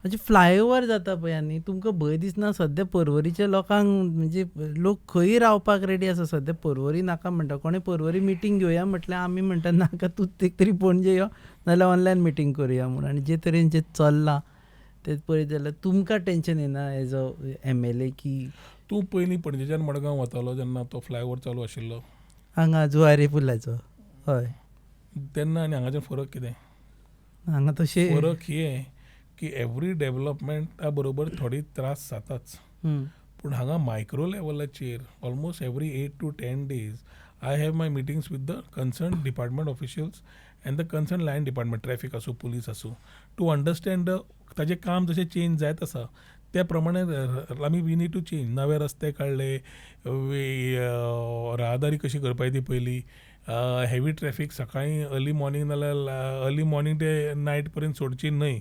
म्हणजे फ्लायओवर जाता पळय आनी तुमकां भंय दिसना? सद्या पर्वरीच्या लोकांक, म्हणजे लोक खंय रावपाक रेडी आसा, सद्या पर्वरी नाका म्हणटा. कोणें पर्वरी मिटींग घेवया म्हटल्यार आमी म्हणटा, नाका, तूं एक तरी पणजे यो, नाजाल्यार ऑनलायन मिटींग करुया म्हूण. आनी जे तरेन जें चल्लां तें पळयत जाल्यार तुमकां टेंशन येना एज अ एमएलए की? तूं पयलीं पणजेच्यान मडगांव वतालो जेन्ना तो फ्लायओवर चालू आशिल्लो, हांगा जुवारी पुलाचो, हय. तेन्ना आनी हांगाचें फरक कितें? हांगा तशें फरक हे की एवरी डेवलपमेंटा बरोबर थोडी त्रास जाताच. पूण हांगा मायक्रो लेवलाचेर almost every 8 to 10 days I have my meetings with the concern department officials and the concern line department, traffic आसूं, पुलीस आसूं, टू अंडरस्टँड the ताजें काम जशें चेंज जायत आसा त्या प्रमाणे आमी we need to change. नवे रस्ते काडले, राहदारी कशी करपाची ती पयली, हेवी ट्रॅफीक सकाळीं अर्ली मॉर्निंग नाल्यार अर्ली मॉर्निंग ते नायट पर्यंत सोडची न्हय,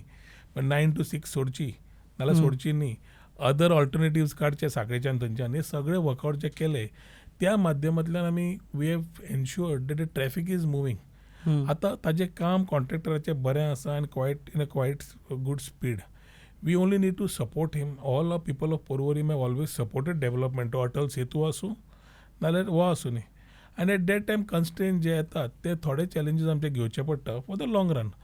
पण 9 टू 6 सोडची नाल्यार सोडची न्ही, अदर ऑल्टरनेटिव्स काडचे साखळेच्यान, थंयच्यान. हे सगळे वर्कआउट जे केले त्या माध्यमांतल्यान आमी we have ensured that the traffic is moving. आतां ताजें काम कॉन्ट्रॅक्टराचें बरें आसा आनी quite in a quite good speed. We only need to support him. All of people of Porvorim have always supported development, Atal Setu आसूं नाल्यार हो आसूं न्ही. आनी एट that time constrain जे येतात ते थोडे चॅलेंजीस आमचे घेवचे पडटा for the long run.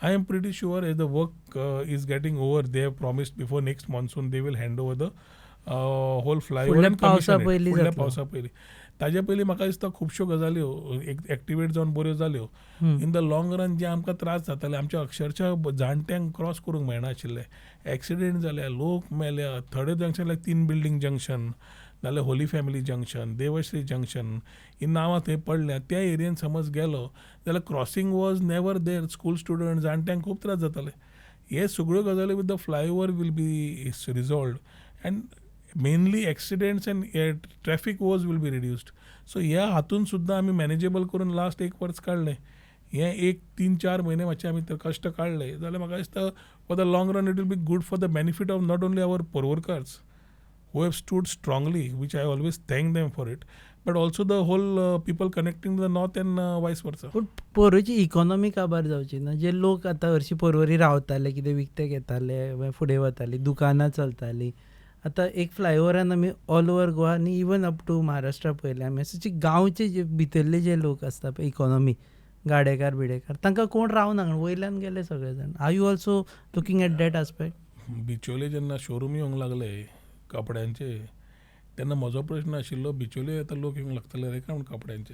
I am pretty sure as the work is getting over, they have promised before next monsoon they will hand over the whole flyover. फुडल्या पावसा पयलीं फुडल्या जातलो. पावसा पयलीं. ताजे पयलीं म्हाका दिसता खुबश्यो गजाल्यो एक एक्टिवेट जावन बऱ्यो जाल्यो. इन the long run जे आमकां त्रास जाताले, आमच्या अक्षरशः जाणट्यांक क्रॉस करूंक मेळनाशिल्ले, एक्सिडेंट जाल्या, लोक मेल्या. थोडे जंक्शन लायक तीन बिल्डींग जंक्शन नाल्यार holy family junction, Devshree junction, ही नांवां थंय पडल्या. त्या एरियेन समज गेलो जाल्यार crossing was never there. School student, जाणट्यांक खूब त्रास जाताले. हे सगळ्यो गजाली with the flyover will be resolved and mainly accidents and traffic woes will be reduced. So ह्या हातून सुद्दां आमी मॅनेजेबल करून लास्ट एक वर्स काडलें. हे एक 3-4 म्हयने मातशे आमी ते कश्ट काडले जाल्यार म्हाका दिसता for the long run it will be good for the benefit of not only our Porvorimkars who have stood strongly, which I always thank them for it, but also the whole people connecting to the north and vice versa. पूण पर्वरीची economy काबार जावची ना? जे लोक आतां हरशीं पर्वरी रावताले, कितें विकतें घेताले, मागीर फुडें वताली, दुकानां चलतालीं, आतां एक फ्लायओवरान आमी ऑल ओवर गोवा आनी इवन अप टू महाराष्ट्रा पळयलें आमी, अशे गांवचे जे भितरले जे लोक आसता पळय, इकॉनॉमी, गाडेकार बिडेकार, तांकां कोण रावना, वयल्यान गेले सगळे जाण. Are you also looking at that aspect? Bicholim जेन्ना शोरूम येवंक लागले कपड्यांचे तेन्ना म्हजो प्रश्न आशिल्लो, बिचोले आतां लोक येवंक लागतले रे काय म्हूण कपड्यांचे.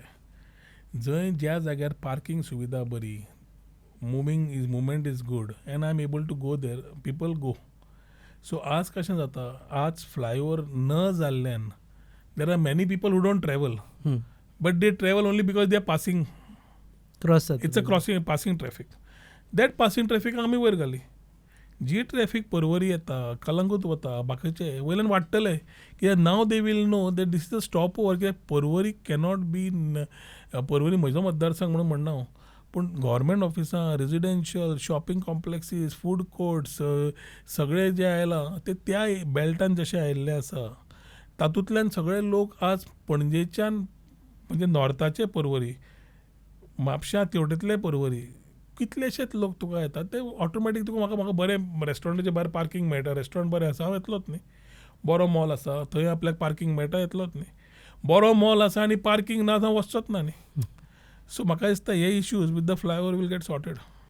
जंय ज्या जाग्यार पार्कींग सुविधा बरी, moving is movement is good and I am able to go there, people go. So आज कशें जाता, आज फ्लायओवर न जाल्ल्यान there are many people who don't travel, but they travel only because they are passing. Cross. It's a crossing, passing traffic. That passing traffic आमी वयर घाली. जी ट्रॅफिक पर्वरी येता, कलंगूट वता, बाकीचे वयल्यान वाडटले, कित्याक now they will know that this is a stop over. कित्याक पर्वरी कॅनॉट बी, पर्वरी म्हजो मतदारसंघ म्हणून म्हणना हांव, पूण गव्हर्मेंट ऑफिसां, residential, shopping complexes, food courts, सगळे जे आयलां ते त्या बेल्टान जशें आयिल्ले आसा, तातूंतल्यान सगळे लोक आज पणजेच्यान, म्हणजे नॉर्थाचे पर्वरी, म्हापश्यां तेवटेंतले पर्वरी, कितलेशेच लोक तुका येतात. ते ऑटोमॅटीक तुका म्हाका बरें रेस्टॉरंटाचे भायर पार्कींग मेळटा, रेस्टॉरंट बरें आसा, हांव येतलोच न्ही. बरो मॉल आसा, थंय आपल्याक पार्कींग मेळटा, येतलोच न्ही. बरो मॉल आसा आनी पार्कींग ना, थंय वचचोच ना न्ही. सो म्हाका दिसता हे issues with the flyover will get sorted.